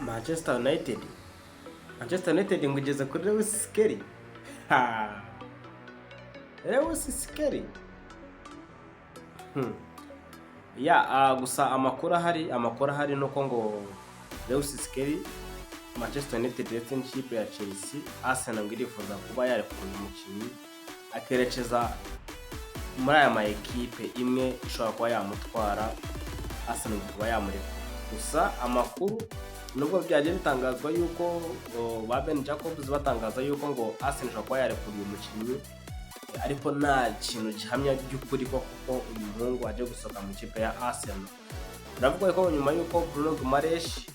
Manchester United, Manchester United ngo igeze kuri Lewis Skelly. Ha, Lewis Skelly. Ya, gusa amakuru ahari nuko ngo Lewis Skelly, Manchester United ndetse n'ikipe ya Chelsea, Arsenal ngo irifuza kuba yarekura uyu mukinnyi akerekeza muri aya ma ekipe, imwe ishobora kuba yamutwara, Arsenal ikaba yamurekura. Gusa amakuru, nubwo byagiye bitangazwa yuko ba Ben Jacobs batangaza yuko ngo Arsenal ishobora kuba yarekura uyu mukinnyi, ariko nta kintu gihamya by'ukuri ko kuko uyu muhungu aje gusohoka mu ikipe ya Arsenal. Biravuga ko nyuma y'uko Bruno Guimaraes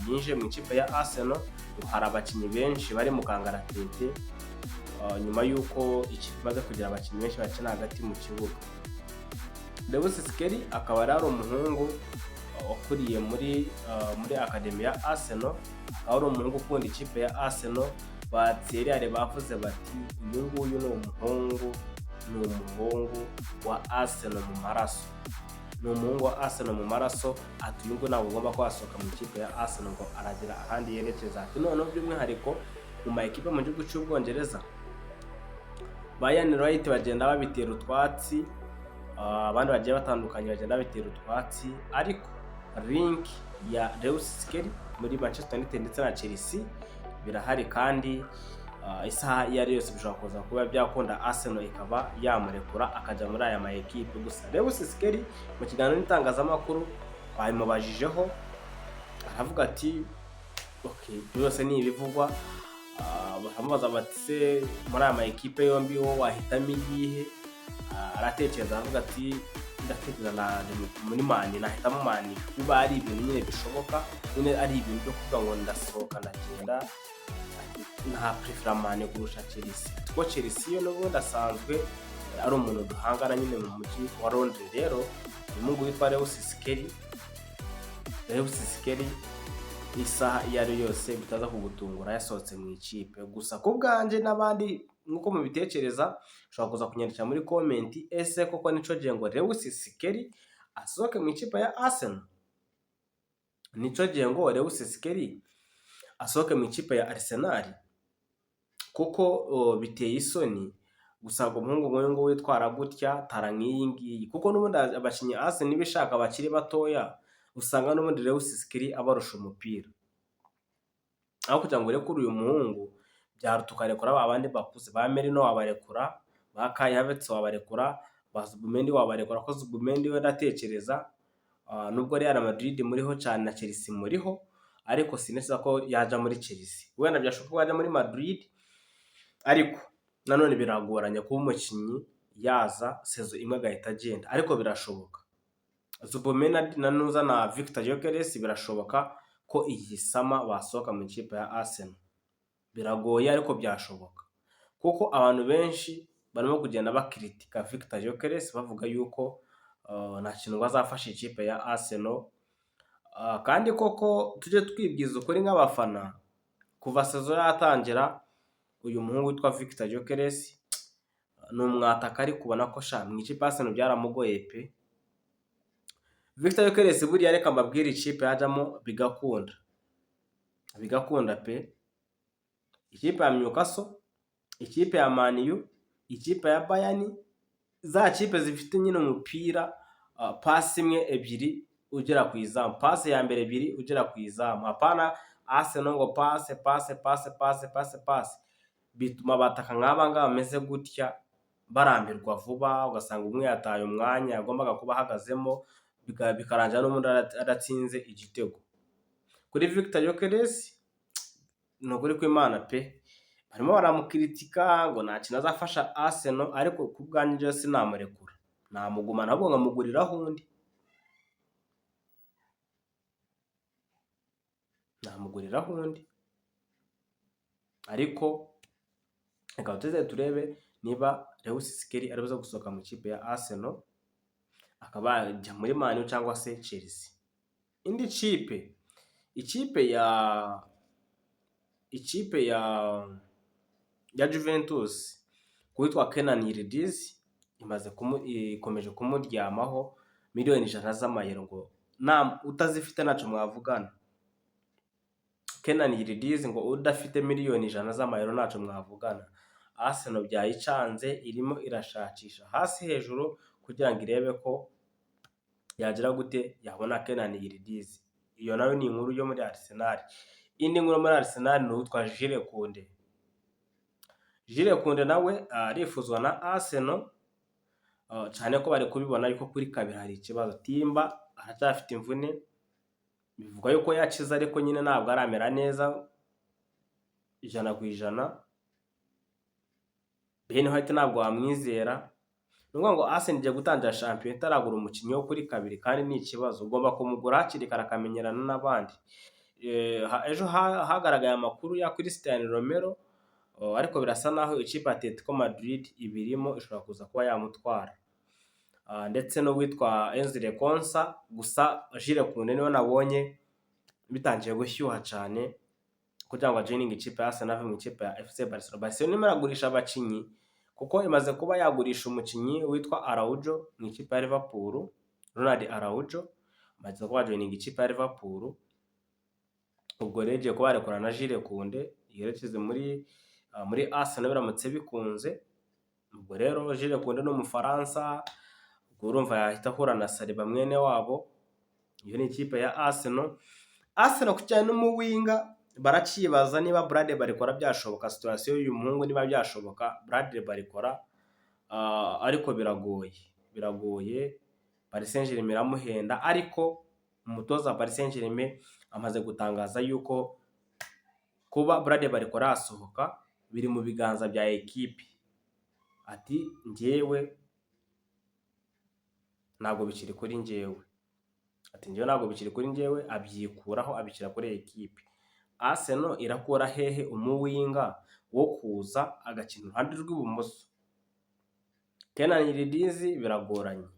yinjiye mu ikipe ya Arsenal, ngo hari abakinnyi benshi bari mu kangaratete, nyuma y'uko ikipe imaze kugira abakinnyi benshi bakina hagati mu kibuga. Lewis Skelly akaba ari umuhungu wakuriye muri academy ya Arsenal, akaba ari umuhungu ukunda ikipe ya Arsenal. Ba Thierry Henry bavuze bati: "Uyu nguyu ni umuhungu wa Arsenal mu maraso, ni umuhungu wa Arsenal mu maraso." Ati: "Uyu nguyu ntabwo ugomba kuba wasohoka mu ikipe ya Arsenal ngo aragira ahandi yerekeza." Ati: "Noneho by'umwihariko mu ma ekipe mu gihugu cy'Ubwongereza, ba Ian Wright bagenda babitera utwatsi, abandi bagiye batandukanye bagenda babitera utwatsi, ariko link ya Lewis Skelly muri Manchester United ndetse na Chelsea birahari, kandi isaha iyo ari yose bishobora kuza kuba byakunda, Arsenal ikaba yamurekura akajya muri aya ma ekipe." Gusa Lewis Skelly mu kiganiro n'itangazamakuru babimubajijeho, aravuga ati: "Okay, byose ni ibivugwa." Bakamubaza bati: "Se muri aya ma ekipe yombi wo wahitamo iyihe?" Aratekereza, aravuga ati: "Ndatekereza naje muri Man U, nahitamo Man U, biba ari ibintu nyine bishoboka, nyine ari ibintu byo kuvuga ngo ndasohoka ndagenda, nta prefera Man U kurusha Chelsea, kuko Chelsea yo n'ubundi asanzwe ari umuntu duhangana nyine mu mujyi wa Londres." Rero uyu muhungu witwa Lewis Skelly, Lewis Skelly, isaha iyo ari yo yose bitaza kugutungura yasohotse mu ikipe. Gusa ku bwanjye n'abandi nk'uko mubitekereza, ushobora kuza kunyandikira muri comment: ese koko nico gihe ngo Lewis Skelly asohoke mu ikipe ya Arsenal? Nico gihe ngo Lewis Skelly asohoke mu ikipe ya Arsenal? Kuko biteye isoni gusa umuhungu nk'uyu nguyu witwara gutya, tara nk'iyi ngiyi, kuko n'ubundi abakinnyi Arsenal niba ishaka bakiri batoya, usanga n'ubundi Lewis Skelly abarusha umupira. Aho kugira ngo urekure uyu muhungu, byaruta ukarekura ba bandi bakuze. Ba Merino wabarekura, ba Kai Havertz wabarekura, ba Zubimendi wabarekura, ko Zubimendi we ndatekereza nubwo Real Madrid muriho cyane na Chelsea muriho, ariko sineza ko yaja muri Chelsea. Wenda byashoboka ko yajya muri Madrid, ariko nanone biragoranye kuba umukinnyi yaza saison imwe agahita agenda, ariko birashoboka. Zubimendi na Nuza na Victor Gyökeres, birashoboka ko iyi summer basohoka mu ikipe ya Arsenal. Biragoye ariko byashoboka, kuko abantu benshi barimo kugenda bakritika Victor Gyökeres, bavuga yuko nta kintu ngo azafasha ikipe ya Arsenal. Kandi koko tujye twibwiza ukuri nk'abafana, kuva saison yatangira, uyu muhungu witwa Victor Gyökeres ni umwataka, ariko ubona ko sha mu ikipe Arsenal byaramugoye pe. Victor Gyökeres buriya, reka mbabwire ikipe yajyamo bigakunda, bigakunda pe: ikipe ya Newcastle, ikipe ya Man U, ikipe ya Bayern, za kipe zifite nyine umupira, pasi imwe, ebyiri, ugera ku izamu, pasi ya mbere, ebyiri, ugera ku izamu. Apana Arsenal ngo passe, passe, passe, passe, passe, passe. Bituma abataka nk'aba ngaba bameze gutya barambirwa vuba, ugasanga umwe yataye umwanya yagombaga kuba ahagazemo, bikarangira n'ubundi adatsinze igitego. Kuri Victor Gyökeres, ni ukuri kw'Imana pe, barimo baramukritika ngo nta kintu azafasha Arsenal, ariko ku bwanjye njyewe sinamurekura, namugumana ahubwo nkamuguriraho undi, namuguriraho undi. Ariko reka tuze turebe niba Lewis Skelly ari buze gusohoka mu ikipe ya Arsenal akaba yajya muri Man U cyangwa se Chelsea. Indi kipe, ikipe ya Juventus, uwitwa Kenan Yildiz imaze ikomeje kumuryamaho 100 miliyoni z'amayero, ngo utazifite ntacyo mwavugana. Kenan Yildiz ngo udafite miliyoni 100 z'amayero ntaco mwavugana. Arsenal byayicanze, irimo irashakisha hasi hejuru kugira ngo irebe ko yagira gute, yabona Kenan Yildiz. Iyo nayo ni inkuru yo muri Arsenal. Indi nkuru muri Arsenal ni uwitwa Jules Koundé. Jules Koundé nawe arifuzwa na Arsenal, cyane ko bari kubibona yuko kuri kabiri hari ikibazo. Timber aracyafite imvune, bivugwa yuko yakize ariko nyine ntabwo aramera neza 100%. Ben White ntabwo wamwizera. Ni ukuvuga ngo Arsenal igiye gutangira shampiyona itaragura umukinnyi wo kuri kabiri, kandi ni ikibazo. Ugomba kumugura hakiri kare akamenyerana n'abandi. Ejo hagaragaye amakuru ya Cristian Romero, ariko birasa naho ikipe ya Atletico Madrid ibirimo, ishobora kuza kuba yamutwara, ndetse n'uwitwa Ezri Konsa. Gusa Jules Koundé niwe nabonye bitangiye gushyuha cyane kugira ngo ajoininge ikipe ya Arsenal ave mu ikipe ya FC Barcelona. Barcelona irimo iragurisha abakinnyi kuko imaze kuba yagurisha umukinnyi witwa Araujo mu ikipe ya Liverpool. Ronald Araujo amaze kuba yajoininga ikipe ya Liverpool. Ubwo rero igiye kuba yarekura na Jules Koundé yerekeze muri Arsenal biramutse bikunze. Ubwo rero Jules Koundé ni Umufaransa, ubwo urumva yahita ahura na Saliba mwene wabo. Iyo ni ikipe ya Arsenal. Arsenal ku kijyanye n'umuwinger barakibaza niba Bradley Barcola byashoboka, situation y'uyu muhungu niba byashoboka Bradley Barcola, ariko biragoye, biragoye. Paris Saint-Germain iramuhenda, ariko umutoza wa Paris Saint-Germain amaze gutangaza yuko kuba Bradley Barcola yasohoka biri mu biganza bya ekipe. Ati njyewe ntabwo bikiri kuri njyewe. Ati njyewe ntabwo bikiri kuri njyewe, abyikuraho abishyira kuri ekipe. Arsenal irakura hehe umuwinger wo kuza agakina iruhande rw'ibumoso? Kenan Yildiz biragoranye.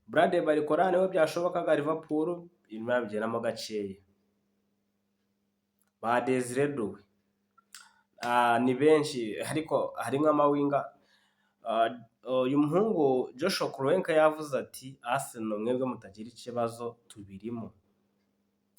Bradley Barcola niwe byashobokaga, Liverpool irimo irabigendamo gakeya. Ba Desire Doué ni benshi, ariko hari nk'amawinger. Uyu muhungu Joshua Kroenke yavuze ati Arsenal mwebwe mutagira ikibazo, tubirimo.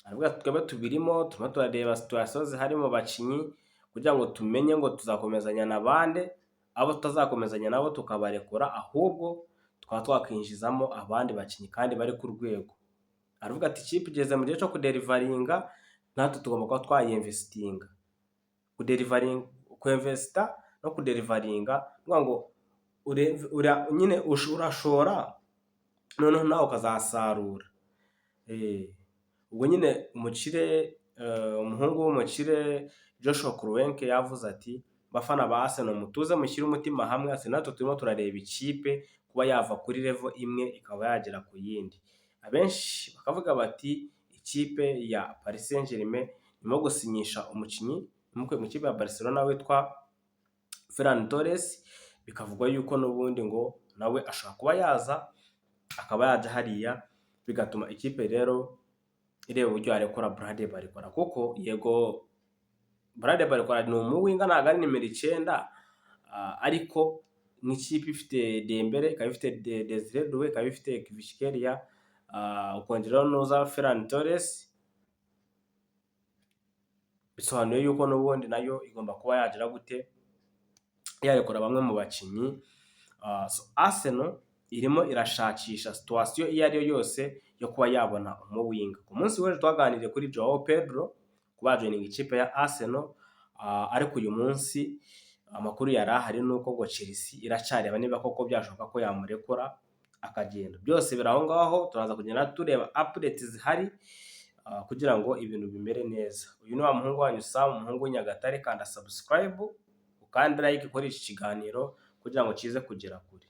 Aravuga ati twebwe tubirimo, turimo turareba situation zihari mu bakinnyi kugira ngo tumenye ngo tuzakomezanya na bande, abo tutazakomezanya nabo tukabarekura, ahubwo tukaba twakwinjizamo abandi bakinnyi kandi bari ku rwego. Aravuga ati ikipe igeze mu gihe cyo kudeliveringa, natwe tugomba kuba twayinvestinga. Kudeliveringa, kwinvesta no kudeliveringa, ni ukuvuga ngo nyine urashora noneho nawe ukazasarura. Ubwo nyine umukire, umuhungu w'umukire Joshua Kroenke yavuze ati bafana ba Arsenal mutuze, mushyire umutima hamwe, ati natwe turimo turareba ikipe kuba yava kuri level imwe ikaba yagera ku yindi. Abenshi bakavuga bati ikipe ya Paris Saint-Germain irimo gusinyisha umukinnyi imukuye mu ikipe ya Barcelona witwa Ferran Torres, bikavugwa yuko n'ubundi ngo nawe ashobora kuba yaza akaba yajya hariya, bigatuma ikipe rero ireba uburyo yarekura Bradley Barcola, kuko yego Bradley Barcola ni umuwinger, ntabwo ari nimero 9, ariko nk'ikipe ifite Dembele, ikaba ifite Desire Doué, ikaba ifite Kvaratskhelia, ukongeraho n'uza Ferran Torres, bisobanuye yuko n'ubundi nayo igomba kuba yagira gute, yarekura bamwe mu bakinnyi. Arsenal irimo irashakisha situation iyo ari yo yose yo kuba yabona umuwinger. Ku munsi w'ejo twaganiriye kuri Joao Pedro kuba yajoininga ikipe ya Arsenal, ariko uyu munsi amakuru yari ahari ni uko ngo Chelsea iracyareba niba koko byashoboka ko yamurekura akagenda. Byose biri aho ngaho, turaza kugenda tureba update zihari kugira ngo ibintu bimere neza. Uyu ni wa muhungu wanyu Sam, umuhungu w'i Nyagatare. Kanda subscribe, ukande like kuri iki kiganiro kugira ngo kize kugera kure.